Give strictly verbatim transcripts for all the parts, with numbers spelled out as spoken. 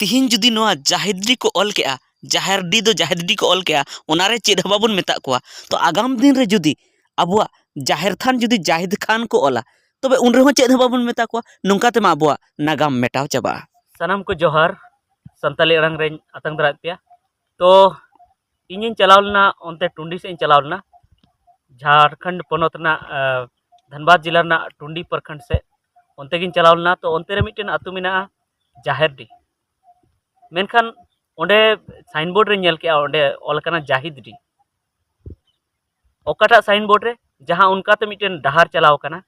ᱛᱤᱦᱤᱧ ᱡᱩᱫᱤ ᱱᱚᱣᱟ ᱡᱟᱦᱮᱫᱰᱤ ᱠᱚ ᱚᱞ ᱠᱮᱜᱼᱟ, ᱡᱟᱦᱮᱨᱰᱤ ᱫᱚ ᱡᱟᱦᱮᱫᱰᱤ ᱠᱚ ᱚᱞ ᱠᱮᱜᱼᱟ, ᱚᱱᱟᱨᱮ ᱪᱮᱫ ᱦᱚᱸ ᱵᱟᱵᱚᱱ ᱢᱮᱛᱟᱜ ᱠᱚᱣᱟ, ᱛᱚ ᱟᱜᱟᱢ ᱫᱤᱱ ᱨᱮ ᱡᱩᱫᱤ ᱟᱵᱚᱣᱟᱜ ᱡᱟᱦᱮᱨ ᱛᱷᱟᱱ ᱡᱩᱫᱤ ᱡᱟᱦᱮᱫ ᱠᱷᱟᱱ ᱠᱚ ᱚᱞᱟ, ᱛᱚᱵᱮ ᱩᱱ ᱨᱮᱦᱚᱸ ᱪᱮᱫ ᱦᱚᱸ ᱵᱟᱵᱚᱱ ᱢᱮᱛᱟ ᱠᱚᱣᱟ᱾ ᱱᱚᱝᱠᱟ ᱛᱮᱢᱟ ᱟᱵᱚᱣᱟᱜ ᱱᱟᱜᱟᱢ ᱢᱮᱴᱟᱣ ᱪᱟᱵᱟᱜᱼᱟ᱾ ᱥᱟᱱᱟᱢ ᱠᱚ ᱡᱚᱦᱟᱨ, ᱥᱟᱱᱛᱟᱞᱤ ᱟᱲᱟᱝ ᱨᱮᱧ ᱟᱛᱟᱝ ᱫᱟᱨᱟᱢᱮᱫ ᱯᱮᱭᱟ᱾ ᱛᱚ ᱤᱧᱤᱧ ᱪᱟᱞᱟᱣ ᱞᱮᱱᱟ ᱚᱱᱛᱮ ᱴᱩᱱᱰᱤ ᱥᱮᱫ ᱤᱧ ᱪᱟᱞᱟᱣ ᱞᱮᱱᱟ, ᱡᱷᱟᱲᱠᱷᱚᱸᱰ ᱯᱚᱱᱚᱛ ᱨᱮᱱᱟᱜ ᱫᱷᱟᱱᱵᱟᱫᱽ ᱡᱮᱞᱟ ᱨᱮᱱᱟᱜ ᱴᱩᱱᱰᱤ ᱯᱨᱚᱠᱷᱚᱸᱰ ᱥᱮᱫ᱾ ᱚᱱᱛᱮ ᱜᱤᱧ ᱪᱟᱞᱟᱣ ᱞᱮᱱᱟ᱾ ᱛᱚ ᱚᱱᱛᱮ ᱨᱮ ᱢᱤᱫᱴᱮᱱ ᱟᱹᱛᱩ ᱢᱮᱱᱟᱜᱼᱟ ᱡᱟᱦᱮᱨᱰᱤ, ᱢᱮᱱᱠᱷᱟᱱ ᱚᱸᱰᱮ ᱥᱟᱭᱤᱱ ᱵᱳᱨᱰ ᱨᱮᱧ ᱧᱮᱞ ᱠᱮᱜᱼᱟ, ᱚᱸᱰᱮ ᱚᱞ ᱟᱠᱟᱱᱟ ᱡᱟᱦᱤᱫᱰᱤ᱾ ᱚᱠᱟᱴᱟᱜ ᱥᱟᱭᱤᱱ ᱵᱳᱨᱰ ᱨᱮ? ᱡᱟᱦᱟᱸ ᱚᱱᱠᱟᱛᱮ ᱢᱤᱫᱴᱮᱱ ᱰᱟᱦᱟᱨ ᱪᱟᱞᱟᱣ ᱟᱠᱟᱱᱟ,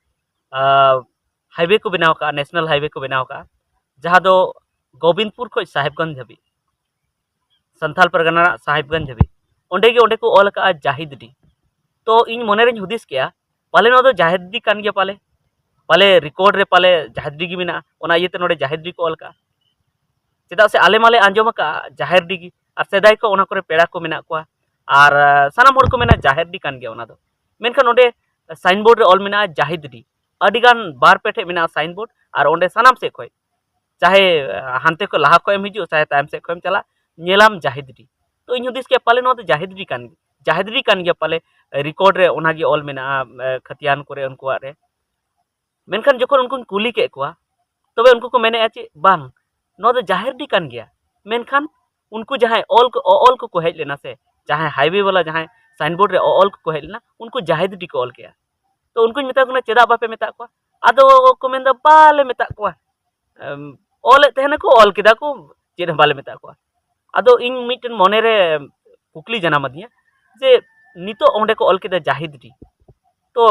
ᱦᱟᱭᱣᱮ ᱠᱚ ᱵᱮᱱᱟᱣ ᱠᱟᱜᱼᱟ, ᱱᱮᱥᱱᱟᱞ ᱦᱟᱭᱣᱮ ᱠᱚ ᱵᱮᱱᱟᱣ ᱠᱟᱜᱼᱟ, ᱡᱟᱦᱟᱸ ᱫᱚ ᱜᱳᱵᱤᱱᱫᱯᱩᱨ ᱠᱷᱚᱱ ᱥᱟᱦᱮᱵᱽᱜᱚᱸᱡᱽ ᱫᱷᱟᱹᱵᱤᱡ, ᱥᱟᱱᱛᱟᱞ ᱯᱟᱨᱜᱟᱱᱟ ᱨᱮᱱᱟᱜ ᱥᱟᱦᱮᱵᱽᱜᱚᱸᱡᱽ ᱫᱷᱟᱹᱵᱤᱡ᱾ ᱚᱸᱰᱮ ᱜᱮ, ᱚᱸᱰᱮ ᱠᱚ ᱚᱞ ᱟᱠᱟᱜᱼᱟ ᱡᱟᱦᱤᱫᱰᱤ᱾ ᱛᱚ ᱤᱧ ᱢᱚᱱᱮ ᱨᱮᱧ ᱦᱩᱫᱤᱥ ᱠᱮᱜᱼᱟ, ᱯᱟᱞᱮ ᱱᱚᱣᱟ ᱫᱚ ᱡᱟᱦᱮᱫᱰᱤ ᱠᱟᱱ ᱜᱮᱭᱟ, ᱯᱟᱞᱮ ᱯᱟᱞᱮ ᱨᱮᱠᱚᱨᱰ ᱨᱮ ᱯᱟᱞᱮ ᱡᱟᱦᱮᱫᱰᱤ ᱜᱮ ᱢᱮᱱᱟᱜᱼᱟ, ᱚᱱᱟ ᱤᱭᱟᱹᱛᱮ ᱱᱚᱰᱮ ᱡᱟᱦᱮᱫᱰᱤ ᱠᱚ ᱚᱞ ᱠᱟᱜᱼᱟ᱾ ᱪᱮᱫᱟᱜ ᱥᱮ ᱟᱞᱮ ᱢᱟᱞᱮ ᱟᱸᱡᱚᱢ ᱟᱠᱟᱜᱼᱟ ᱡᱟᱦᱮᱨᱰᱤ ᱜᱮ, ᱟᱨ ᱥᱮᱫᱟᱭ ᱠᱷᱚᱱ ᱚᱱᱟ ᱠᱚᱨᱮ ᱯᱮᱲᱟ ᱠᱚ ᱢᱮᱱᱟᱜ ᱠᱚᱣᱟ, ᱟᱨ ᱥᱟᱱᱟᱢ ᱦᱚᱲ ᱠᱚ ᱢᱮᱱᱟ ᱡᱟᱦᱮᱨᱰᱤ ᱠᱟᱱ ᱜᱮᱭᱟ ᱚᱱᱟ ᱫᱚ᱾ ᱢᱮᱱᱠᱷᱟᱱ ᱚᱸᱰᱮ ᱥᱟᱭᱤᱱ ᱵᱳᱨᱰ ᱨᱮ ᱚᱞ ᱢᱮᱱᱟᱜᱼᱟ ᱡᱟᱦᱤᱫᱰᱤ᱾ ᱟᱹᱰᱤᱜᱟᱱ ᱵᱟᱨ ᱯᱮ ᱴᱷᱮᱡ ᱢᱮᱱᱟᱜᱼᱟ ᱥᱟᱭᱤᱱ ᱵᱳᱨᱰ, ᱟᱨ ᱚᱸᱰᱮ ᱥᱟᱱᱟᱢ ᱥᱮᱫ ᱠᱷᱚᱱ, ᱪᱟᱦᱮ ᱦᱟᱱᱛᱮ ᱠᱷᱚᱱ ᱞᱟᱦᱟ ᱠᱷᱚᱱ ᱮᱢ ᱦᱤᱡᱩᱜ, ᱪᱟᱦᱮ ᱛᱟᱭᱚᱢ ᱥᱮᱫ ᱠᱷᱚᱱ ᱮᱢ ᱪᱟᱞᱟᱜ, ᱧᱮᱞᱟᱢ ᱡᱟᱦᱤᱫᱰᱤ᱾ ᱛᱚ ᱤᱧ ᱦᱩᱫᱤᱥ ᱠᱮᱫᱼᱟ, ᱯᱟᱞᱮ ᱱᱚᱣᱟ ᱫᱚ ᱡᱟᱦᱤᱫᱰᱤ ᱠᱟᱱ ᱜᱮ, ᱡᱟᱦᱤᱫᱰᱤ ᱠᱟᱱ ᱜᱮᱭᱟ ᱯᱟᱞᱮ, ᱨᱮᱠᱚᱨᱰ ᱨᱮ ᱚᱱᱟᱜᱮ ᱚᱞ ᱢᱮᱱᱟᱜᱼᱟ ᱠᱷᱟᱛᱤᱭᱟᱱ ᱠᱚᱨᱮ ᱩᱱᱠᱩᱣᱟᱜ ᱨᱮ᱾ ᱢᱮᱱᱠᱷᱟᱱ ᱡᱚᱠᱷᱚᱱ ᱩᱱᱠᱩᱧ ᱠᱩᱞᱤ ᱠᱮᱫ ᱠᱚᱣᱟ, ᱛᱚᱵᱮ ᱩᱱᱠᱩ ᱠᱚ ᱢᱮᱱᱮᱫᱼᱟ ᱪᱮᱫ, ᱵᱟᱝ, ᱱᱚᱣᱟ ᱫᱚ ᱡᱟᱦᱮᱨᱰᱤ ᱠᱟᱱ ᱜᱮᱭᱟ᱾ ᱢᱮᱱᱠᱷᱟᱱ ᱩᱱᱠᱩ ᱡᱟᱦᱟᱸᱭ ᱚᱞ ᱠᱚ, ᱚᱞ ᱠᱚᱠᱚ ᱦᱮᱡ ᱞᱮᱱᱟ ᱥᱮ, ᱡᱟᱦᱟᱸᱭ ᱦᱟᱭᱣᱮ ᱵᱟᱞᱟ ᱡᱟᱦᱟᱸᱭ ᱥᱟᱭᱤᱱ ᱵᱳᱨᱰ ᱨᱮ ᱚᱞ ᱠᱚᱠᱚ ᱦᱮᱡ ᱞᱮᱱᱟ, ᱩᱱᱠᱩ ᱡᱟᱦᱮᱫᱰᱤ ᱠᱚ ᱚᱞ ᱠᱮᱜᱼᱟ᱾ ᱛᱚ ᱩᱱᱠᱩᱧ ᱢᱮᱛᱟ ᱠᱚ ᱠᱟᱱᱟ, ᱪᱮᱫᱟᱜ ᱵᱟᱯᱮ ᱢᱮᱛᱟᱜ ᱠᱚᱣᱟ? ᱟᱫᱚ ᱠᱚ ᱢᱮᱱᱫᱟ, ᱵᱟᱞᱮ ᱢᱮᱛᱟᱜ ᱠᱚᱣᱟ᱾ ᱚᱞᱮᱫ ᱛᱟᱦᱮᱱᱟᱠᱚ, ᱚᱞ ᱠᱮᱫᱟ ᱠᱚ, ᱪᱮᱫ ᱦᱚᱸ ᱵᱟᱞᱮ ᱢᱮᱛᱟᱜ ᱠᱚᱣᱟ᱾ ᱟᱫᱚ ᱤᱧ ᱢᱤᱫᱴᱮᱱ ᱢᱚᱱᱮᱨᱮ ᱠᱩᱠᱞᱤ ᱡᱟᱱᱟᱢ ᱟᱹᱫᱤᱧᱟ ᱡᱮ ᱱᱤᱛᱚᱜ ᱚᱸᱰᱮ ᱠᱚ ᱚᱞ ᱠᱮᱫᱟ ᱡᱟᱦᱤᱫᱰᱤ, ᱛᱚ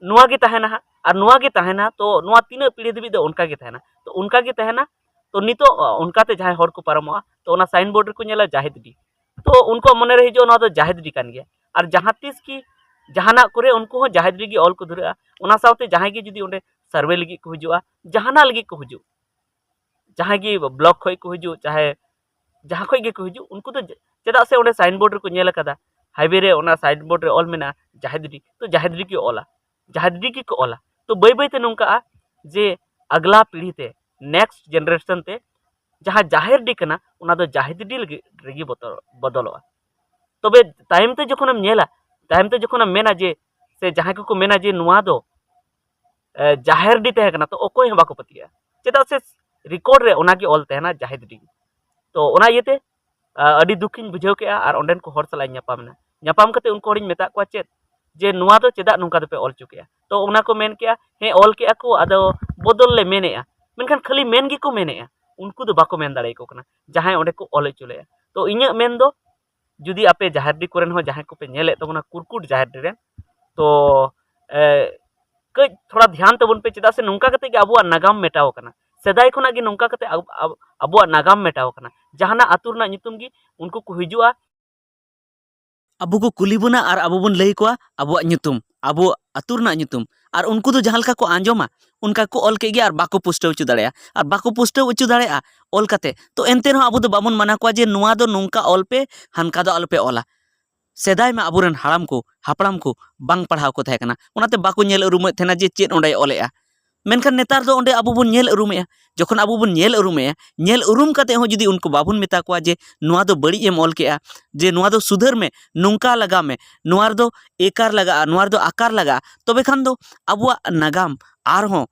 ᱱᱚᱣᱟ ᱜᱮ ᱛᱟᱦᱮᱱᱟ ᱦᱟᱸᱜ, ᱟᱨ ᱱᱚᱣᱟ ᱜᱮ ᱛᱟᱦᱮᱱᱟ, ᱛᱚ ᱱᱚᱣᱟ ᱛᱤᱱᱟᱹᱜ ᱯᱤᱲᱦᱤ ᱫᱷᱟᱹᱵᱤᱡ ᱫᱚ ᱚᱱᱠᱟ ᱜᱮ ᱛᱟᱦᱮᱱᱟ᱾ ᱛᱚ ᱚᱱᱠᱟ ᱜᱮ ᱛᱟᱦᱮᱱᱟ, ᱛᱚ ᱱᱤᱛᱚᱜ ᱚᱱᱠᱟᱛᱮ ᱡᱟᱦᱟᱸᱭ ᱦᱚᱲ ᱠᱚ ᱯᱟᱨᱚᱢᱚᱜᱼᱟ, ᱛᱚ ᱚᱱᱟ ᱥᱟᱭᱤᱱ ᱵᱳᱨᱰ ᱨᱮᱠᱚ ᱧᱮᱞᱟ ᱡᱟᱦᱤᱫᱰᱤ, ᱛᱚ ᱩᱱᱠᱩᱣᱟᱜ ᱢᱚᱱᱮᱨᱮ ᱦᱤᱡᱩᱜᱼᱟ ᱱᱚᱣᱟ ᱫᱚ ᱡᱟᱦᱤᱫᱰᱤ ᱠᱟᱱ ᱜᱮᱭᱟ᱾ ᱟᱨ ᱡᱟᱦᱟᱸ ᱛᱤᱥ ᱠᱤ ᱡᱟᱦᱟᱱᱟᱜ ᱠᱚᱨᱮ ᱩᱱᱠᱩ ᱦᱚᱸ ᱡᱟᱦᱤᱫᱰᱤ ᱜᱮ ᱚᱞ ᱠᱚ ᱫᱷᱩᱨᱟᱹᱜᱼᱟ᱾ ᱚᱱᱟ ᱥᱟᱶᱛᱮ ᱡᱟᱦᱟᱸᱭ ᱜᱮ ᱡᱩᱫᱤ ᱚᱸᱰᱮ ᱥᱟᱨᱵᱷᱮ ᱞᱟᱹᱜᱤᱫ ᱠᱚ ᱦᱤᱡᱩᱜᱼᱟ, ᱡᱟᱦᱟᱱᱟᱜ ᱞᱟᱹᱜᱤᱫ ᱠᱚ ᱦᱤᱡᱩᱜ, ᱡᱟᱦᱟᱸᱭ ᱜᱮ ᱵᱞᱚᱠ ᱠᱷᱚᱱ ᱠᱚ ᱦᱤᱡᱩᱜ, ᱪᱟᱦᱮ ᱡᱟᱦᱟᱸ ᱠᱷᱚᱱ ᱜᱮᱠᱚ ᱦᱤᱡᱩᱜ, ᱩᱱᱠᱩ ᱫᱚ ᱪᱮᱫᱟᱜ ᱥᱮ ᱚᱸᱰᱮ ᱥᱟᱭᱤᱱ ᱵᱳᱨᱰ ᱨᱮᱠᱚ ᱧᱮᱞ ᱟᱠᱟᱫᱟ, ᱦᱟᱭᱣᱮ ᱨᱮ ᱚᱱᱟ ᱥᱟᱭᱤᱱ ᱵᱳᱨᱰ ᱨᱮ ᱚᱞ ᱢᱮᱱᱟᱜᱼᱟ ᱡᱟᱦᱮᱫᱰᱤ, ᱛᱚ ᱡᱟᱦᱮᱫᱰᱤ ᱠᱚ ᱚᱞᱟ, ᱡᱟᱦᱮᱫᱰᱤ ᱜᱮᱠᱚ ᱚᱞᱟ᱾ ᱛᱚ ᱵᱟᱹᱭ ᱵᱟᱹᱭ ᱛᱮ ᱱᱚᱝᱠᱟᱜᱼᱟ ᱡᱮ ᱟᱜᱽᱞᱟ ᱯᱤᱲᱦᱤ ᱛᱮ, ᱱᱮᱠᱥᱴ ᱡᱮᱱᱟᱨᱮᱥᱚᱱ ᱛᱮ ᱡᱟᱦᱟᱸ ᱡᱟᱦᱮᱨ ᱰᱤ ᱠᱟᱱᱟ, ᱚᱱᱟ ᱫᱚ ᱡᱟᱦᱤᱫ ᱰᱤ ᱞᱟᱹᱜᱤᱫ ᱨᱮᱜᱮ ᱵᱚᱫᱚᱞ-, ᱵᱚᱫᱚᱞᱚᱜᱼᱟ᱾ ᱛᱚᱵᱮ ᱛᱟᱭᱚᱢ ᱛᱮ ᱡᱚᱠᱷᱚᱱᱮᱢ ᱧᱮᱞᱟ, ᱛᱟᱭᱚᱢ ᱛᱮ ᱡᱚᱠᱷᱚᱱᱮᱢ ᱢᱮᱱᱟ ᱡᱮ, ᱥᱮ ᱡᱟᱦᱟᱸᱭ ᱠᱚᱠᱚ ᱢᱮᱱᱟ ᱡᱮ ᱱᱚᱣᱟ ᱫᱚ, ᱮ, ᱡᱟᱦᱮᱨ ᱰᱤ ᱛᱟᱦᱮᱸ ᱠᱟᱱᱟ, ᱛᱚ ᱚᱠᱚᱭ ᱦᱚᱸ ᱵᱟᱠᱚ ᱯᱟᱹᱛᱭᱟᱹᱜᱼᱟ᱾ ᱪᱮᱫᱟᱜ ᱥᱮ ᱨᱮᱠᱚᱨᱰ ᱨᱮ ᱚᱱᱟᱜᱮ ᱚᱞ ᱛᱟᱦᱮᱱᱟ, ᱡᱟᱦᱮᱨ ᱰᱤ᱾ ᱛᱚ ᱚᱱᱟ ᱤᱭᱟᱹᱛᱮ, ᱟ, ᱟᱹᱰᱤ ᱫᱩᱠᱤᱧ ᱵᱩᱡᱷᱟᱹᱣ ᱠᱮᱜᱼᱟ ᱟᱨ ᱚᱸᱰᱮᱱ ᱠᱚ ᱦᱚᱲ ᱥᱟᱞᱟᱜ ᱤᱧ ᱧᱟᱯᱟᱢ ᱮᱱᱟ᱾ ᱧᱟᱯᱟᱢ ᱠᱟᱛᱮ ᱩᱱᱠᱩ ᱦᱚᱲᱤᱧ ᱢᱮᱛᱟᱫ ᱠᱚᱣᱟ ᱪᱮᱫ, ᱡᱮ ᱱᱚᱣᱟ ᱫᱚ ᱪᱮᱫᱟᱜ ᱱᱚᱝᱠᱟ ᱫᱚᱯᱮ ᱚᱞ ᱦᱚᱪᱚ ᱠᱮᱜᱼᱟ? ᱛᱚ ᱚᱱᱟ ᱠᱚ ᱢᱮᱱ ᱠᱮᱜᱼᱟ, ᱦᱮᱸ, ᱚᱞ ᱠᱮᱜᱼᱟ ᱠᱚ, ᱟᱫᱚ ᱵᱚᱫᱚᱞ ᱞᱮ ᱢᱮᱱᱮᱜᱼᱟ, ᱢᱮᱱᱠᱷᱟᱱ ᱠᱷᱟᱹᱞᱤ ᱢᱮᱱ ᱜᱮᱠᱚ ᱢᱮᱱᱮᱜᱼᱟ, ᱩᱱᱠᱩ ᱫᱚ ᱵᱟᱠᱚ ᱢᱮᱱ ᱫᱟᱲᱮᱭᱟᱠᱚ ᱠᱟᱱᱟ ᱡᱟᱦᱟᱸᱭ ᱚᱸᱰᱮ ᱠᱚ ᱚᱞ ᱦᱚᱪᱚ ᱞᱮᱜᱼᱟ᱾ ᱛᱚ ᱤᱧᱟᱹᱜ ᱢᱮᱱ ᱫᱚ, ᱡᱩᱫᱤ ᱟᱯᱮ ᱡᱟᱦᱮᱨ ᱰᱤ ᱠᱚᱨᱮᱱ ᱦᱚᱸ ᱡᱟᱦᱟᱸᱭ ᱠᱚᱯᱮ ᱧᱮᱞᱮᱫ ᱛᱟᱵᱚᱱᱟ, ᱠᱩᱨᱠᱩᱴ ᱡᱟᱦᱮᱨ ᱰᱤ ᱨᱮᱱ, ᱛᱚ, ᱮ, ᱠᱟᱹᱡ ᱛᱷᱚᱲᱟ ᱫᱷᱮᱭᱟᱱ ᱛᱟᱵᱚᱱ ᱯᱮ, ᱪᱮᱫᱟᱜ ᱥᱮ ᱱᱚᱝᱠᱟ ᱠᱟᱛᱮ ᱜᱮ ᱟᱵᱚᱣᱟᱜ ᱱᱟᱜᱟᱢ ᱢᱮᱴᱟᱣ ᱟᱠᱟᱱᱟ᱾ ᱥᱮᱫᱟᱭ ᱠᱷᱚᱱᱟᱜ ᱜᱮ ᱱᱚᱝᱠᱟ ᱠᱟᱛᱮ ᱟᱵ-, ᱟᱵ-, ᱟᱵᱚᱣᱟᱜ ᱱᱟᱜᱟᱢ ᱢᱮᱴᱟᱣ ᱟᱠᱟᱱᱟ᱾ ᱡᱟᱦᱟᱱᱟᱜ ᱟᱹᱛᱩ ᱨᱮᱱᱟᱜ ᱧᱩᱛᱩᱢ ᱜᱮ ᱩᱱᱠᱩ ᱠᱚ ᱦᱤᱡᱩᱜᱼᱟ᱾ ᱟᱵᱚ ᱠᱚ ᱠᱩᱞᱤ ᱵᱚᱱᱟ ᱟᱨ ᱟᱵᱚ ᱵᱚᱱ ᱞᱟᱹᱭ ᱟᱠᱚᱣᱟ ᱟᱵᱚᱣᱟᱜ ᱧᱩᱛᱩᱢ, ᱟᱵᱚ ᱟᱹᱛᱩ ᱨᱮᱱᱟᱜ ᱧᱩᱛᱩᱢ, ᱟᱨ ᱩᱱᱠᱩ ᱫᱚ ᱡᱟᱦᱟᱸ ᱞᱮᱠᱟ ᱠᱚ ᱟᱸᱡᱚᱢᱟ, ᱚᱱᱠᱟ ᱠᱚ ᱚᱞ ᱠᱮᱫ ᱜᱮ ᱟᱨ ᱵᱟᱠᱚ ᱯᱩᱥᱴᱟᱹᱣ ᱦᱚᱪᱚ ᱫᱟᱲᱮᱭᱟᱜᱼᱟ᱾ ᱟᱨ ᱵᱟᱠᱚ ᱯᱩᱥᱴᱟᱹᱣ ᱦᱚᱪᱚ ᱫᱟᱲᱮᱭᱟᱜᱼᱟ ᱚᱞ ᱠᱟᱛᱮ, ᱛᱚ ᱮᱱᱛᱮ ᱨᱮᱦᱚᱸ ᱟᱵᱚ ᱫᱚ ᱵᱟᱵᱚᱱ ᱢᱟᱱᱟ ᱠᱚᱣᱟ ᱡᱮ ᱱᱚᱣᱟ ᱫᱚ ᱱᱚᱝᱠᱟ ᱚᱞ ᱯᱮ, ᱦᱟᱱᱠᱟ ᱫᱚ ᱟᱞᱚᱯᱮ ᱚᱞᱟ᱾ ᱥᱮᱫᱟᱭ ᱢᱟ ᱟᱵᱚᱨᱮᱱ ᱦᱟᱲᱟᱢ ᱠᱚ, ᱦᱟᱯᱲᱟᱢ ᱠᱚ ᱵᱟᱝ ᱯᱟᱲᱦᱟᱣ ᱠᱚ ᱛᱟᱦᱮᱸ ᱠᱟᱱᱟ, ᱚᱱᱟᱛᱮ ᱵᱟᱠᱚ ᱧᱮᱞ ᱩᱨᱩᱢᱮᱫ ᱛᱟᱦᱮᱱᱟ ᱡᱮ ᱪᱮᱫ ᱚᱸᱰᱮᱭ ᱚᱞᱮᱜᱼᱟ᱾ ᱢᱮᱱᱠᱷᱟᱱ ᱱᱮᱛᱟᱨ ᱫᱚ ᱚᱸᱰᱮ ᱟᱵᱚ ᱵᱚᱱ ᱧᱮᱞ ᱩᱨᱩᱢᱮᱜᱼᱟ᱾ ᱡᱚᱠᱷᱚᱱ ᱟᱵᱚ ᱵᱚᱱ ᱧᱮᱞ ᱩᱨᱩᱢᱮᱜᱼᱟ, ᱧᱮᱞ ᱩᱨᱩᱢ ᱠᱟᱛᱮ ᱦᱚᱸ ᱡᱩᱫᱤ ᱩᱱᱠᱩ ᱵᱟᱵᱚᱱ ᱢᱮᱛᱟ ᱠᱚᱣᱟ ᱡᱮ ᱱᱚᱣᱟ ᱫᱚ ᱵᱟᱹᱲᱤᱡ ᱮᱢ ᱚᱞ ᱠᱮᱜᱼᱟ, ᱡᱮ ᱱᱚᱣᱟ ᱫᱚ ᱥᱩᱫᱷᱟᱹᱨ ᱢᱮ, ᱱᱚᱝᱠᱟ ᱞᱟᱜᱟᱣ ᱢᱮ, ᱱᱚᱣᱟ ᱨᱮᱫᱚ ᱮᱠᱟᱨ ᱞᱟᱜᱟᱜᱼᱟ, ᱱᱚᱣᱟ ᱨᱮᱫᱚ ᱟᱠᱟᱨ ᱞᱟᱜᱟᱜᱼᱟ, ᱛᱚᱵᱮ ᱠᱷᱟᱱ ᱫᱚ ᱟᱵᱚᱣᱟᱜ ᱱᱟᱜᱟᱢ ᱟᱨᱦᱚᱸ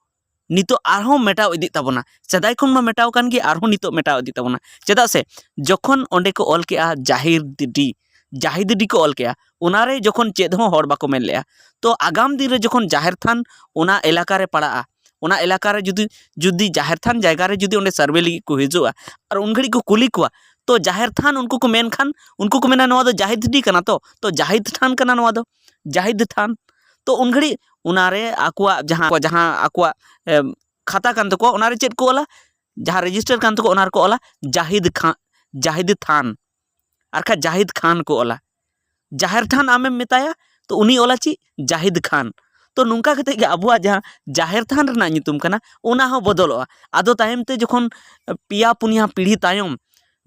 ᱱᱤᱛᱚᱜ ᱟᱨᱦᱚᱸ ᱢᱮᱴᱟᱣ ᱤᱫᱤᱜ ᱛᱟᱵᱚᱱᱟ᱾ ᱥᱮᱫᱟᱭ ᱠᱷᱚᱱ ᱢᱟ ᱢᱮᱴᱟᱣ ᱠᱟᱱ ᱜᱮ, ᱟᱨᱦᱚᱸ ᱱᱤᱛᱚᱜ ᱢᱮᱴᱟᱣ ᱤᱫᱤᱜ ᱛᱟᱵᱚᱱᱟ᱾ ᱪᱮᱫᱟᱜ ᱥᱮ ᱡᱚᱠᱷᱚᱱ ᱚᱸᱰᱮ ᱠᱚ ᱚᱞ ᱠᱮᱜᱼᱟ ᱡᱟᱦᱤᱨ ᱰᱤ, ᱡᱟᱦᱤᱫ ᱰᱤ ᱠᱚ ᱚᱞ ᱠᱮᱜᱼᱟ, ᱚᱱᱟᱨᱮ ᱡᱚᱠᱷᱚᱱ ᱪᱮᱫ ᱦᱚᱸ ᱦᱚᱲ ᱵᱟᱠᱚ ᱢᱮᱱ ᱞᱮᱜᱼᱟ, ᱛᱚ ᱟᱜᱟᱢ ᱫᱤᱱ ᱨᱮ ᱡᱚᱠᱷᱚᱱ ᱡᱟᱦᱮᱨ ᱛᱷᱟᱱ ᱚᱱᱟ ᱮᱞᱟᱠᱟ ᱨᱮ ᱯᱟᱲᱟᱜᱼᱟ, ᱚᱱᱟ ᱮᱞᱟᱠᱟ ᱨᱮ ᱡᱩᱫᱤ, ᱡᱩᱫᱤ ᱡᱟᱦᱮᱨ ᱛᱷᱟᱱ ᱡᱟᱭᱜᱟ ᱨᱮ ᱡᱩᱫᱤ ᱚᱸᱰᱮ ᱥᱟᱨᱵᱷᱮ ᱞᱟᱹᱜᱤᱫ ᱠᱚ ᱦᱤᱡᱩᱜᱼᱟ ᱟᱨ ᱩᱱ ᱜᱷᱟᱹᱲᱤᱡ ᱠᱚ ᱠᱩᱞᱤ ᱠᱚᱣᱟ, ᱛᱚ ᱡᱟᱦᱮᱨ ᱛᱷᱟᱱ ᱩᱱᱠᱩ ᱠᱚ ᱢᱮᱱᱠᱷᱟᱱ, ᱩᱱᱠᱩ ᱠᱚ ᱢᱮᱱᱟ ᱱᱚᱣᱟ ᱫᱚ ᱡᱟᱦᱤᱫ ᱰᱤ ᱠᱟᱱᱟ, ᱛᱚ, ᱛᱚ ᱡᱟᱦᱤᱫ ᱛᱷᱟᱱ ᱠᱟᱱᱟ ᱱᱚᱣᱟ ᱫᱚ, ᱡᱟᱦᱤᱫ ᱛᱷᱟᱱ᱾ ᱛᱚ ᱩᱱ ᱜᱷᱟᱹᱲᱤᱡ ᱚᱱᱟᱨᱮ ᱟᱠᱚᱣᱟᱜ ᱡᱟᱦᱟᱸ, ᱡᱟᱦᱟᱸ ᱟᱠᱚᱣᱟᱜ, ᱮᱢ, ᱠᱷᱟᱛᱟ ᱠᱟᱱ ᱛᱟᱠᱚᱣᱟ, ᱚᱱᱟᱨᱮ ᱪᱮᱫ ᱠᱚ ᱚᱞᱟ? ᱡᱟᱦᱟᱸ ᱨᱮᱡᱤᱥᱴᱟᱨ ᱠᱟᱱ ᱛᱟᱠᱚᱣᱟ, ᱚᱱᱟ ᱨᱮᱠᱚ ᱚᱞᱟ ᱡᱟᱦᱤᱫ ᱠᱷᱟᱱ, ᱡᱟᱦᱤᱫ ᱛᱷᱟᱱ, ᱟᱨ ᱠᱷᱟᱡ ᱡᱟᱦᱤᱫ ᱠᱷᱟᱱ ᱠᱚ ᱚᱞᱟ᱾ ᱡᱟᱦᱮᱨ ᱛᱷᱟᱱ ᱟᱢᱮᱢ ᱢᱮᱛᱟᱭᱟ, ᱛᱚ ᱩᱱᱤ ᱚᱞᱟ ᱪᱮᱫ? ᱡᱟᱦᱤᱫ ᱠᱷᱟᱱ᱾ ᱛᱚ ᱱᱚᱝᱠᱟ ᱠᱟᱛᱮ ᱜᱮ ᱟᱵᱚᱣᱟᱜ ᱡᱟᱦᱟᱸ ᱡᱟᱦᱮᱨ ᱛᱷᱟᱱ ᱨᱮᱱᱟᱜ ᱧᱩᱛᱩᱢ ᱠᱟᱱᱟ, ᱚᱱᱟ ᱦᱚᱸ ᱵᱚᱫᱚᱞᱚᱜᱼᱟ᱾ ᱟᱫᱚ ᱛᱟᱭᱚᱢ ᱛᱮ ᱡᱚᱠᱷᱚᱱ ᱯᱮᱭᱟ ᱯᱩᱱᱭᱟ ᱯᱤᱲᱦᱤ ᱛᱟᱭᱚᱢ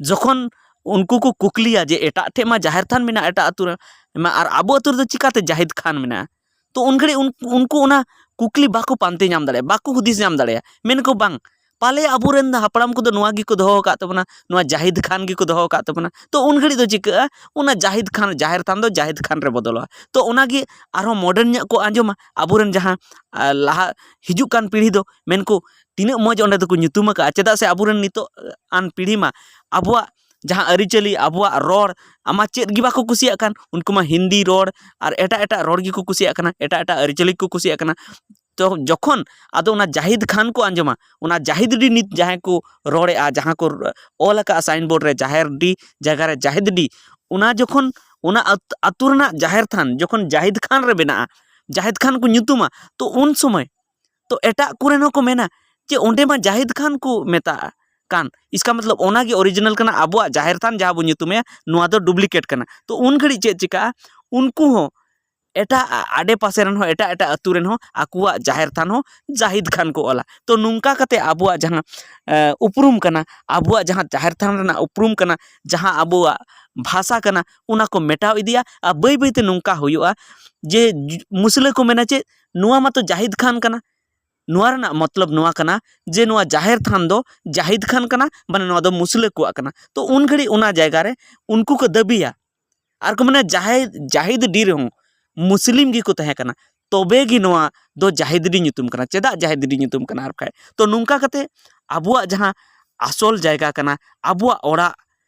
ᱡᱚᱠᱷᱚᱱ ᱩᱱᱠᱩ ᱠᱚ ᱠᱩᱠᱞᱤᱭᱟ ᱡᱮ ᱮᱴᱟᱜ ᱴᱷᱮᱡ ᱢᱟ ᱡᱟᱦᱮᱨ ᱛᱷᱟᱱ ᱢᱮᱱᱟᱜᱼᱟ ᱮᱴᱟᱜ ᱟᱹᱛᱩ ᱨᱮ, ᱢᱟ ᱟᱨ ᱟᱵᱚ ᱟᱹᱛᱩ ᱨᱮᱫᱚ ᱪᱤᱠᱟᱛᱮ ᱡᱟᱦᱤᱫ ᱠᱷᱟᱱ ᱢᱮᱱᱟᱜᱼᱟ? ᱛᱚ ᱩᱱ ᱜᱷᱟᱹᱲᱤᱡ ᱩᱱ-, ᱩᱱᱠᱩ ᱚᱱᱟ ᱠᱩᱠᱞᱤ ᱵᱟᱠᱚ ᱯᱟᱱᱛᱮ ᱧᱟᱢ ᱫᱟᱲᱮᱭᱟᱜᱼᱟ, ᱵᱟᱠᱚ ᱦᱩᱫᱤᱥ ᱧᱟᱢ ᱫᱟᱲᱮᱭᱟᱜᱼᱟ᱾ ᱢᱮᱱᱟᱠᱚ, "ᱵᱟᱝ, ᱯᱟᱞᱮ ᱟᱵᱚᱨᱮᱱ ᱦᱟᱯᱲᱟᱢ ᱠᱚᱫᱚ ᱱᱚᱣᱟ ᱜᱮᱠᱚ ᱫᱚᱦᱚ ᱟᱠᱟᱫ ᱛᱟᱵᱚᱱᱟ, ᱱᱚᱣᱟ ᱡᱟᱦᱤᱫ ᱠᱷᱟᱱ ᱜᱮᱠᱚ ᱫᱚᱦᱚ ᱟᱠᱟᱫ ᱛᱟᱵᱚᱱᱟ᱾ ᱛᱚ ᱩᱱ ᱜᱷᱟᱹᱲᱤᱡ ᱫᱚ ᱪᱤᱠᱟᱹᱜᱼᱟ? ᱚᱱᱟ ᱡᱟᱦᱤᱫ ᱠᱷᱟᱱ, ᱡᱟᱦᱮᱨ ᱛᱷᱟᱱ ᱫᱚ ᱡᱟᱦᱤᱫ ᱠᱷᱟᱱ ᱨᱮ ᱵᱚᱫᱚᱞᱚᱜᱼᱟ᱾ ᱛᱚ ᱚᱱᱟᱜᱮ ᱟᱨᱦᱚᱸ ᱢᱚᱰᱟᱨᱱ ᱧᱚᱜ ᱠᱚ ᱟᱸᱡᱚᱢᱟ ᱟᱵᱚᱨᱮᱱ ᱡᱟᱦᱟᱸ, ᱟᱨ ᱞᱟᱦᱟ ᱦᱤᱡᱩᱜ ᱠᱟᱱ ᱯᱤᱲᱦᱤ ᱫᱚ ᱢᱮᱱᱠᱚ, ᱛᱤᱱᱟᱹᱜ ᱢᱚᱡᱽ ᱚᱸᱰᱮ ᱫᱚᱠᱚ ᱧᱩᱛᱩᱢ ᱟᱠᱟᱫᱼᱟ᱾ ᱪᱮᱫᱟᱜ ᱥᱮ ᱟᱵᱚᱨᱮᱱ ᱱᱤᱛᱚᱜ ᱟᱱ ᱯᱤᱲᱦᱤ ᱢᱟ ᱟᱵᱚᱣᱟᱜ ᱡᱟᱦᱟᱸ ᱟᱹᱨᱤᱪᱟᱹᱞᱤ, ᱟᱵᱚᱣᱟᱜ ᱨᱚᱲ, ᱟᱢᱟ ᱪᱮᱫ ᱜᱮ ᱵᱟᱠᱚ ᱠᱩᱥᱤᱭᱟᱜ ᱠᱟᱱ᱾ ᱩᱱᱠᱩ ᱢᱟ ᱦᱤᱱᱫᱤ ᱨᱚᱲ ᱟᱨ ᱮᱴᱟᱜ ᱮᱴᱟᱜ ᱨᱚᱲ ᱜᱮᱠᱚ ᱠᱩᱥᱤᱭᱟᱜ ᱠᱟᱱᱟ, ᱮᱴᱟᱜ ᱮᱴᱟᱜ ᱟᱹᱨᱤᱪᱟᱹᱞᱤ ᱠᱚ ᱠᱩᱥᱤᱭᱟᱜ ᱠᱟᱱᱟ᱾ ᱛᱚ ᱡᱚᱠᱷᱚᱱ ᱟᱫᱚ ᱚᱱᱟ ᱡᱟᱦᱤᱫ ᱠᱷᱟᱱ ᱠᱚ ᱟᱸᱡᱚᱢᱟ, ᱚᱱᱟ ᱡᱟᱦᱤᱫ ᱰᱤ ᱱᱤᱛ ᱡᱟᱦᱟᱸᱭ ᱠᱚ ᱨᱚᱲᱮᱜᱼᱟ, ᱡᱟᱦᱟᱸ ᱠᱚ ᱚᱞ ᱟᱠᱟᱫᱼᱟ ᱥᱟᱭᱤᱱ ᱵᱳᱨᱰ ᱨᱮ, ᱡᱟᱦᱮᱨ ᱰᱤ ᱡᱟᱭᱜᱟ ᱨᱮ ᱡᱟᱦᱤᱫ ᱰᱤ, ᱚᱱᱟ ᱡᱚᱠᱷᱚᱱ ᱚᱱᱟ ᱟᱛ-, ᱟᱹᱛᱩ ᱨᱮᱱᱟᱜ ᱡᱟᱦᱮᱨ ᱛᱷᱟᱱ ᱡᱚᱠᱷᱚᱱ ᱡᱟᱦᱤᱫ ᱠᱷᱟᱱ ᱨᱮ ᱵᱮᱱᱟᱜᱼᱟ, ᱡᱟᱦᱮᱫ ᱠᱷᱟᱱ ᱠᱚ ᱧᱩᱛᱩᱢᱟ, ᱛᱚ ᱩᱱ ᱥᱚᱢᱚᱭ ᱛᱚ ᱮᱴᱟᱜ ᱠᱚᱨᱮᱱ ᱦᱚᱸᱠᱚ ᱢᱮᱱᱟ ᱡᱮ ᱚᱸᱰᱮ ᱢᱟ ᱡᱟᱦᱤᱫ ᱠᱷᱟᱱ ᱠᱚ ᱢᱮᱛᱟᱜᱼᱟ ᱠᱟᱱ, ᱤᱥᱠᱟ ᱢᱚᱛᱞᱚᱵ ᱚᱱᱟᱜᱮ ᱚᱨᱤᱡᱤᱱᱟᱞ ᱠᱟᱱᱟ, ᱟᱵᱚᱣᱟᱜ ᱡᱟᱦᱮᱨ ᱛᱷᱟᱱ ᱡᱟᱦᱟᱸ ᱵᱚᱱ ᱧᱩᱛᱩᱢᱮᱭᱟ, ᱱᱚᱣᱟ ᱫᱚ ᱰᱩᱯᱞᱤᱠᱮᱴ ᱠᱟᱱᱟ᱾ ᱛᱚ ᱩᱱ ᱜᱷᱟᱹᱲᱤᱡ ᱪᱮᱫ ᱪᱤᱠᱟᱹᱜᱼᱟ? ᱩᱱᱠᱩ ᱦᱚᱸ ᱮᱴᱟᱜ ᱟᱰᱮ ᱯᱟᱥᱮ ᱨᱮᱱ ᱦᱚᱸ, ᱮᱴᱟᱜ ᱮᱴᱟᱜ ᱟᱹᱛᱩ ᱨᱮᱱ ᱦᱚᱸ ᱟᱠᱚᱣᱟᱜ ᱡᱟᱦᱮᱨ ᱛᱷᱟᱱ ᱦᱚᱸ ᱡᱟᱦᱤᱫ ᱠᱷᱟᱱ ᱠᱚ ᱚᱞᱟ᱾ ᱛᱚ ᱱᱚᱝᱠᱟ ᱠᱟᱛᱮ ᱟᱵᱚᱣᱟᱜ ᱡᱟᱦᱟᱸ, ᱮ, ᱩᱯᱨᱩᱢ ᱠᱟᱱᱟ, ᱟᱵᱚᱣᱟᱜ ᱡᱟᱦᱟᱸ ᱡᱟᱦᱮᱨ ᱛᱷᱟᱱ ᱨᱮᱱᱟᱜ ᱩᱯᱨᱩᱢ ᱠᱟᱱᱟ, ᱡᱟᱦᱟᱸ ᱟᱵᱚᱣᱟᱜ ᱵᱷᱟᱥᱟ ᱠᱟᱱᱟ, ᱚᱱᱟ ᱠᱚ ᱢᱮᱴᱟᱣ ᱤᱫᱤᱭᱟ᱾ ᱟᱨ ᱵᱟᱹᱭ ᱵᱟᱹᱭ ᱛᱮ ᱱᱚᱝᱠᱟ ᱦᱩᱭᱩᱜᱼᱟ ᱡᱮ ᱡᱩ-, ᱢᱩᱥᱞᱟᱹ ᱠᱚ ᱢᱮᱱᱟ ᱪᱮᱫ, ᱱᱚᱣᱟ ᱢᱟᱛᱚ ᱡᱟᱦᱤᱫ ᱠᱷᱟᱱ ᱠᱟᱱᱟ᱾ ᱱᱚᱣᱟ ᱨᱮᱱᱟᱜ ᱢᱚᱛᱞᱚᱵ ᱱᱚᱣᱟ ᱠᱟᱱᱟ ᱡᱮ ᱱᱚᱣᱟ ᱡᱟᱦᱮᱨ ᱛᱷᱟᱱ ᱫᱚ ᱡᱟᱦᱤᱫ ᱠᱷᱟᱱ ᱠᱟᱱᱟ, ᱢᱟᱱᱮ ᱱᱚᱣᱟ ᱫᱚ ᱢᱩᱥᱞᱟᱹ ᱠᱚᱣᱟᱜ ᱠᱟᱱᱟ᱾ ᱛᱚ ᱩᱱ ᱜᱷᱟᱹᱲᱤᱡ ᱚᱱᱟ ᱡᱟᱭᱜᱟ ᱨᱮ ᱩᱱᱠᱩ ᱠᱚ ᱫᱟᱹᱵᱤᱭᱟ ᱟᱨ ᱠᱚ ᱢᱮᱱᱟ ᱡᱟᱦᱮᱫ, ᱡᱟᱦᱤᱫ ᱰᱤ ᱨᱮᱦᱚᱸ ᱢᱩᱥᱞᱤᱢ ᱜᱮᱠᱚ ᱛᱟᱦᱮᱸ ᱠᱟᱱᱟ, ᱛᱚᱵᱮ ᱜᱮ ᱱᱚᱣᱟ ᱫᱚ ᱡᱟᱦᱤᱫ ᱰᱤ ᱧᱩᱛᱩᱢ ᱠᱟᱱᱟ᱾ ᱪᱮᱫᱟᱜ ᱡᱟᱦᱤᱫ ᱰᱤ ᱧᱩᱛᱩᱢ ᱠᱟᱱᱟ ᱟᱨ ᱵᱟᱠᱷᱟᱡ? ᱛᱚ ᱱᱚᱝᱠᱟ ᱠᱟᱛᱮ ᱟᱵᱚᱣᱟᱜ ᱡᱟᱦᱟᱸ ᱟᱥᱚᱞ ᱡᱟᱭᱜᱟ ᱠᱟᱱᱟ, ᱟᱵᱚᱣᱟᱜ ᱚᱲᱟᱜ,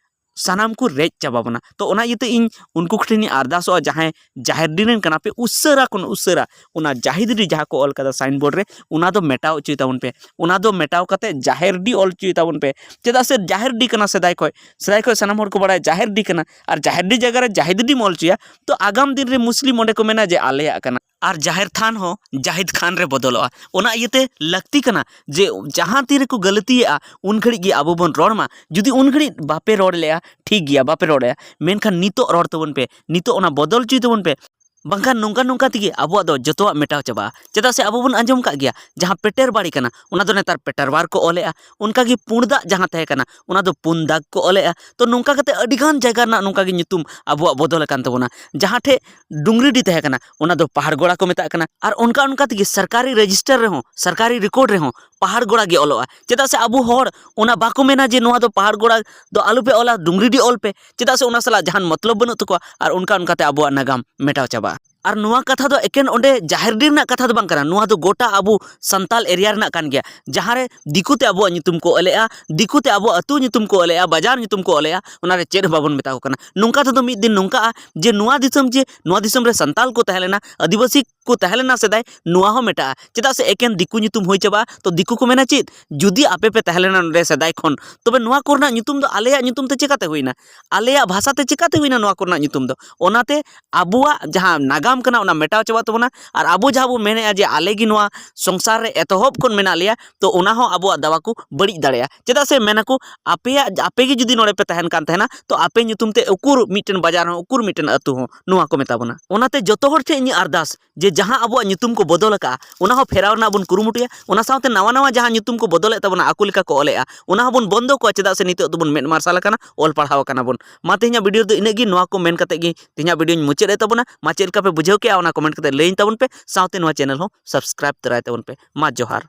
ᱥᱟᱱᱟᱢ ᱠᱚ ᱨᱮᱡ ᱪᱟᱵᱟ ᱵᱚᱱᱟ᱾ ᱛᱚ ᱚᱱᱟ ᱤᱭᱟᱹᱛᱮ ᱤᱧ ᱩᱱᱠᱩ ᱠᱚᱴᱷᱮᱱᱤᱧ ᱟᱨᱫᱟᱥᱚᱜᱼᱟ, ᱡᱟᱦᱟᱸᱭ ᱡᱟᱦᱮᱨ ᱰᱤ ᱨᱮᱱ ᱠᱟᱱᱟ ᱯᱮ, ᱩᱥᱟᱹᱨᱟ ᱠᱷᱚᱱ ᱩᱥᱟᱹᱨᱟ ᱚᱱᱟ ᱡᱟᱦᱤᱫ ᱰᱤ ᱡᱟᱦᱟᱸ ᱠᱚ ᱚᱞ ᱠᱟᱫᱟ ᱥᱟᱭᱤᱱ ᱵᱳᱨᱰ ᱨᱮ, ᱚᱱᱟ ᱫᱚ ᱢᱮᱴᱟᱣ ᱦᱚᱪᱚᱭ ᱛᱟᱵᱚᱱ ᱯᱮ᱾ ᱚᱱᱟ ᱫᱚ ᱢᱮᱴᱟᱣ ᱠᱟᱛᱮ ᱡᱟᱦᱮᱨ ᱰᱤ ᱚᱞ ᱦᱚᱪᱚᱭ ᱛᱟᱵᱚᱱ ᱯᱮ᱾ ᱪᱮᱫᱟᱜ ᱥᱮ ᱡᱟᱦᱮᱨ ᱰᱤ ᱠᱟᱱᱟ ᱥᱮᱫᱟᱭ ᱠᱷᱚᱡ, ᱥᱮᱫᱟᱭ ᱠᱷᱚᱡ ᱥᱟᱱᱟᱢ ᱦᱚᱲ ᱠᱚ ᱵᱟᱲᱟᱭᱟ ᱡᱟᱦᱮᱨ ᱰᱤ ᱠᱟᱱᱟ, ᱟᱨ ᱡᱟᱦᱮᱨ ᱰᱤ ᱡᱟᱭᱜᱟ ᱨᱮ ᱡᱟᱦᱤᱫ ᱰᱤᱢ ᱚᱞ ᱦᱚᱪᱚᱭᱟ, ᱛᱚ ᱟᱜᱟᱢ ᱫᱤᱱ ᱨᱮ ᱢᱩᱥᱞᱤᱢ ᱚᱸᱰᱮ ᱠᱚ ᱢᱮᱱᱟ ᱡᱮ ᱟᱞᱮᱭᱟᱜ ᱠᱟᱱᱟ, ᱟᱨ ᱡᱟᱦᱮᱨ ᱛᱷᱟᱱ ᱦᱚᱸ ᱡᱟᱦᱤᱫ ᱠᱷᱟᱱ ᱨᱮ ᱵᱚᱫᱚᱞᱚᱜᱼᱟ᱾ ᱚᱱᱟ ᱤᱭᱟᱹᱛᱮ ᱞᱟᱹᱠᱛᱤ ᱠᱟᱱᱟ ᱡᱮ ᱡᱟᱦᱟᱸ ᱛᱤ ᱨᱮᱠᱚ ᱜᱟᱹᱞᱛᱤᱭᱮᱜᱼᱟ, ᱩᱱ ᱜᱷᱟᱹᱲᱤᱡ ᱜᱮ ᱟᱵᱚ ᱵᱚᱱ ᱨᱚᱲ ᱢᱟ᱾ ᱡᱩᱫᱤ ᱩᱱ ᱜᱷᱟᱹᱲᱤᱡ ᱵᱟᱯᱮ ᱨᱚᱲ ᱞᱮᱜᱼᱟ, ᱴᱷᱤᱠ ᱜᱮᱭᱟ, ᱵᱟᱯᱮ ᱨᱚᱲ ᱞᱮᱜᱼᱟ, ᱢᱮᱱᱠᱷᱟᱱ ᱱᱤᱛᱚᱜ ᱨᱚᱲ ᱛᱟᱵᱚᱱ ᱯᱮ, ᱱᱤᱛᱚᱜ ᱚᱱᱟ ᱵᱚᱫᱚᱞ ᱦᱚᱪᱚᱭ ᱛᱟᱵᱚᱱ ᱯᱮ᱾ ᱵᱟᱝᱠᱷᱟᱱ ᱱᱚᱝᱠᱟ ᱱᱚᱝᱠᱟ ᱛᱮᱜᱮ ᱟᱵᱚᱣᱟᱜ ᱫᱚ ᱡᱚᱛᱚᱣᱟᱜ ᱢᱮᱴᱟᱣ ᱪᱟᱵᱟᱜᱼᱟ᱾ ᱪᱮᱫᱟᱜ ᱥᱮ ᱟᱵᱚ ᱵᱚᱱ ᱟᱸᱡᱚᱢ ᱠᱟᱜ ᱜᱮᱭᱟ, ᱡᱟᱦᱟᱸ ᱯᱮᱴᱮᱨ ᱵᱟᱲᱤ ᱠᱟᱱᱟ, ᱚᱱᱟ ᱫᱚ ᱱᱮᱛᱟᱨ ᱯᱮᱴᱟᱨᱣᱟᱨ ᱠᱚ ᱚᱞᱮᱜᱼᱟ᱾ ᱚᱱᱠᱟᱜᱮ ᱯᱩᱸᱰ ᱫᱟᱜ ᱡᱟᱦᱟᱸ ᱛᱟᱦᱮᱸ ᱠᱟᱱᱟ, ᱚᱱᱟ ᱫᱚ ᱯᱩᱱ ᱫᱟᱜᱽ ᱠᱚ ᱚᱞᱮᱜᱼᱟ᱾ ᱛᱚ ᱱᱚᱝᱠᱟ ᱠᱟᱛᱮ ᱟᱹᱰᱤᱜᱟᱱ ᱡᱟᱭᱜᱟ ᱨᱮᱱᱟᱜ ᱱᱚᱝᱠᱟ ᱜᱮ ᱧᱩᱛᱩᱢ ᱟᱵᱚᱣᱟᱜ ᱵᱚᱫᱚᱞ ᱟᱠᱟᱱ ᱛᱟᱵᱚᱱᱟ᱾ ᱡᱟᱦᱟᱸ ᱴᱷᱮᱡ ᱰᱩᱝᱨᱤᱰᱤ ᱛᱟᱦᱮᱸ ᱠᱟᱱᱟ, ᱚᱱᱟ ᱫᱚ ᱯᱟᱦᱟᱲᱜᱚᱲᱟ ᱠᱚ ᱢᱮᱛᱟᱜ ᱠᱟᱱᱟ᱾ ᱟᱨ ᱚᱱᱠᱟ ᱚᱱᱠᱟ ᱛᱮᱜᱮ ᱥᱚᱨᱠᱟᱨᱤ ᱨᱮᱡᱤᱥᱴᱟᱨ ᱨᱮᱦᱚᱸ, ᱥᱚᱨᱠᱟᱨᱤ ᱨᱮᱠᱚᱨᱰ ᱨᱮᱦᱚᱸ ᱯᱟᱦᱟᱲ ᱜᱚᱲᱟ ᱜᱮ ᱚᱞᱚᱜᱼᱟ᱾ ᱪᱮᱫᱟᱜ ᱥᱮ ᱟᱵᱚ ᱦᱚᱲ ᱚᱱᱟ ᱵᱟᱠᱚ ᱢᱮᱱᱟ ᱡᱮ ᱱᱚᱣᱟ ᱫᱚ ᱯᱟᱦᱟᱲ ᱜᱚᱲᱟ ᱫᱚ ᱟᱞᱚᱯᱮ ᱚᱞᱟ, ᱰᱩᱝᱨᱤᱰᱤ ᱚᱞ ᱯᱮ, ᱪᱮᱫᱟᱜ ᱥᱮ ᱚᱱᱟ ᱥᱟᱞᱟᱜ ᱡᱟᱦᱟᱱ ᱢᱚᱛᱞᱚᱵ ᱵᱟᱹᱱᱩᱜ ᱛᱟᱠᱚᱣᱟ᱾ ᱟᱨ ᱚᱱᱠᱟ ᱚᱱᱠᱟᱛᱮ ᱟᱵᱚᱣᱟᱜ ᱱᱟᱜᱟᱢ ᱢᱮᱴᱟᱣ ᱪᱟᱵᱟᱜᱼᱟ᱾ ᱟᱨ ᱱᱚᱣᱟ ᱠᱟᱛᱷᱟ ᱫᱚ ᱮᱠᱮᱱ ᱚᱸᱰᱮ ᱡᱟᱦᱮᱨᱰᱤ ᱨᱮᱱᱟᱜ ᱠᱟᱛᱷᱟ ᱫᱚ ᱵᱟᱝ ᱠᱟᱱᱟ, ᱱᱚᱣᱟ ᱫᱚ ᱜᱚᱴᱟ ᱟᱵᱚ ᱥᱟᱱᱛᱟᱞ ᱮᱨᱤᱭᱟ ᱨᱮᱱᱟᱜ ᱠᱟᱱ ᱜᱮᱭᱟ᱾ ᱡᱟᱦᱟᱸ ᱨᱮ ᱫᱤᱠᱩ ᱛᱮ ᱟᱵᱚᱣᱟᱜ ᱧᱩᱛᱩᱢ ᱠᱚ ᱚᱞᱮᱜᱼᱟ, ᱫᱤᱠᱩ ᱛᱮ ᱟᱵᱚ ᱟᱹᱛᱩ ᱧᱩᱛᱩᱢ ᱠᱚ ᱚᱞᱮᱜᱼᱟ, ᱵᱟᱡᱟᱨ ᱧᱩᱛᱩᱢ ᱠᱚ ᱚᱞᱮᱜᱼᱟ, ᱚᱱᱟ ᱨᱮ ᱪᱮᱫ ᱦᱚᱸ ᱵᱟᱵᱚᱱ ᱢᱮᱛᱟ ᱠᱚ ᱠᱟᱱᱟ᱾ ᱱᱚᱝᱠᱟ ᱛᱮᱫᱚ ᱢᱤᱫ ᱫᱤᱱ ᱱᱚᱝᱠᱟᱜᱼᱟ ᱡᱮ ᱱᱚᱣᱟ ᱫᱤᱥᱚᱢ, ᱡᱮ ᱱᱚᱣᱟ ᱫᱤᱥᱚᱢ ᱨᱮ ᱥᱟᱱᱛᱟᱞ ᱠᱚ ᱛᱟᱦᱮᱸ ᱞᱮᱱᱟ, ᱟᱹᱫᱤᱵᱟᱹᱥᱤ ᱠᱚ ᱛᱟᱦᱮᱸ ᱞᱮᱱᱟ ᱥᱮᱫᱟᱭ, ᱱᱚᱣᱟ ᱦᱚᱸ ᱢᱮᱴᱟᱜᱼᱟ᱾ ᱪᱮᱫᱟᱜ ᱥᱮ ᱮᱠᱮᱱ ᱫᱤᱠᱩ ᱧᱩᱛᱩᱢ ᱦᱩᱭ ᱪᱟᱵᱟᱜᱼᱟ, ᱛᱚ ᱫᱤᱠᱩ ᱠᱚ ᱢᱮᱱᱟ ᱪᱮᱫ, ᱡᱩᱫᱤ ᱟᱯᱮ ᱯᱮ ᱛᱟᱦᱮᱸ ᱞᱮᱱᱟ ᱱᱚᱰᱮ ᱥᱮᱫᱟᱭ ᱠᱷᱚᱱ, ᱛᱚᱵᱮ ᱱᱚᱣᱟ ᱠᱚᱨᱮᱱᱟᱜ ᱧᱩᱛᱩᱢ ᱫᱚ ᱟᱞᱮᱭᱟᱜ ᱧᱩᱛᱩᱢ ᱛᱮ ᱪᱮᱠᱟᱛᱮ ᱦᱩᱭᱱᱟ? ᱟᱞᱮᱭᱟᱜ ᱵᱷᱟᱥᱟ ᱛᱮ ᱪᱮᱠᱟᱛᱮ ᱦᱩᱭᱱᱟ ᱱᱚᱣᱟ ᱠᱚᱨᱮᱱᱟᱜ ᱧᱩᱛᱩᱢ ᱫᱚ? ᱚᱱᱟᱛᱮ ᱟᱵᱚᱣᱟᱜ ᱡᱟᱦᱟᱸ ᱱᱟᱜᱟᱢ ᱠᱟᱱᱟ, ᱚᱱᱟ ᱢᱮᱴᱟᱣ ᱪᱟᱵᱟᱜ ᱛᱟᱵᱚᱱᱟ᱾ ᱟᱨ ᱟᱵᱚ ᱡᱟᱦᱟᱸ ᱵᱚ ᱢᱮᱱᱮᱫᱼᱟ ᱡᱮ ᱟᱞᱮ ᱜᱮ ᱱᱚᱣᱟ ᱥᱚᱝᱥᱟᱨ ᱨᱮ ᱮᱛᱚᱦᱚᱵ ᱠᱷᱚᱱ ᱢᱮᱱᱟᱜ ᱞᱮᱭᱟ, ᱛᱚ ᱚᱱᱟ ᱦᱚᱸ ᱟᱵᱚᱣᱟᱜ ᱫᱟᱣᱟ ᱠᱚ ᱵᱟᱹᱲᱤᱡ ᱫᱟᱲᱮᱭᱟᱜᱼᱟ᱾ ᱪᱮᱫᱟᱜ ᱥᱮ ᱢᱮᱱᱟᱠᱚ, ᱟᱯᱮᱭᱟᱜ, ᱟᱯᱮ ᱜᱮ ᱡᱩᱫᱤ ᱱᱚᱰᱮ ᱯᱮ ᱛᱟᱦᱮᱱ ᱠᱟᱱ ᱛᱟᱦᱮᱱᱟ, ᱛᱚ ᱟᱯᱮ ᱧᱩᱛᱩᱢ ᱛᱮ ᱩᱠᱩᱨ ᱢᱤᱫᱴᱮᱱ ᱵᱟᱡᱟᱨ ᱦᱚᱸ, ᱩᱠᱩᱨ ᱢᱤᱫᱴᱮᱱ ᱟᱹᱛᱩ ᱦᱚᱸ, ᱱᱚᱣᱟ ᱠᱚ ᱢᱮᱛᱟ ᱵᱚᱱᱟ᱾ ᱚᱱᱟᱛᱮ ᱡᱚᱛᱚ ᱦᱚᱲ ᱴᱷᱮᱱ ᱤᱧᱟᱹᱜ ᱟᱨᱫᱟᱥ ᱡᱮ ᱡᱟᱦᱟᱸ ᱟᱵᱚᱣᱟᱜ ᱧᱩᱛᱩᱢ ᱠᱚ ᱵᱚᱫᱚᱞ ᱟᱠᱟᱫᱼᱟ, ᱚᱱᱟ ᱦᱚᱸ ᱯᱷᱮᱨᱟᱣ ᱨᱮᱱᱟᱜ ᱵᱚᱱ ᱠᱩᱨᱩᱢᱩᱴᱩᱭᱟ᱾ ᱚᱱᱟ ᱥᱟᱶᱛᱮ ᱱᱟᱣᱟ ᱱᱟᱣᱟ ᱡᱟᱦᱟᱸ ᱧᱩᱛᱩᱢ ᱠᱚ ᱵᱚᱫᱚᱞᱮᱫ ᱛᱟᱵᱚᱱᱟ, ᱟᱠᱚ ᱞᱮᱠᱟ ᱠᱚ ᱚᱞᱮᱜᱼᱟ, ᱚᱱᱟ ᱦᱚᱸᱵᱚᱱ ᱵᱚᱱᱫᱚ ᱠᱚᱣᱟ᱾ ᱪᱮᱫᱟᱜ ᱥᱮ ᱱᱤᱛᱚᱜ ᱫᱚᱵᱚᱱ ᱢᱮᱫ ᱢᱟᱨᱥᱟᱞ ᱟᱠᱟᱱᱟ, ᱚᱞ ᱯᱟᱲᱦᱟᱣ ᱟᱠᱟᱱᱟ ᱵᱚᱱ᱾ ᱢᱟ ᱛᱮᱦᱮᱧᱟᱜ ᱵᱷᱤᱰᱤᱭᱳ ᱫᱚ ᱤᱱᱟᱹᱜ ᱜᱮ᱾ ᱱᱚᱣᱟ ᱠᱚ ᱢᱮᱱ ᱠᱟᱛᱮ ᱜᱮ ᱛᱮᱦᱮᱧᱟᱜ ᱵᱷᱤᱰᱤᱭᱳᱧ ᱢᱩᱪᱟᱹᱫ ᱮᱫ ᱛᱟᱵᱚᱱᱟ᱾ ᱢᱟ ᱪᱮᱫ ᱞᱮᱠᱟ ᱯᱮ ᱵᱩᱡᱷᱟᱹᱣ ᱠᱮᱜᱼᱟ, ᱚᱱᱟ ᱠᱚᱢᱮᱱᱴ ᱠᱟᱛᱮ ᱞᱟᱹᱭᱟᱹᱧ ᱛᱟᱵᱚᱱ ᱯᱮ, ᱥᱟᱶᱛᱮ ᱱᱚᱣᱟ ᱪᱮᱱᱮᱞ ᱦᱚᱸ ᱥᱟᱵᱥᱠᱨᱟᱭᱤᱵ ᱛᱚᱨᱟᱭ ᱛᱟᱵᱚᱱ ᱯᱮ᱾ ᱢᱟ ᱡᱚᱦᱟᱨ᱾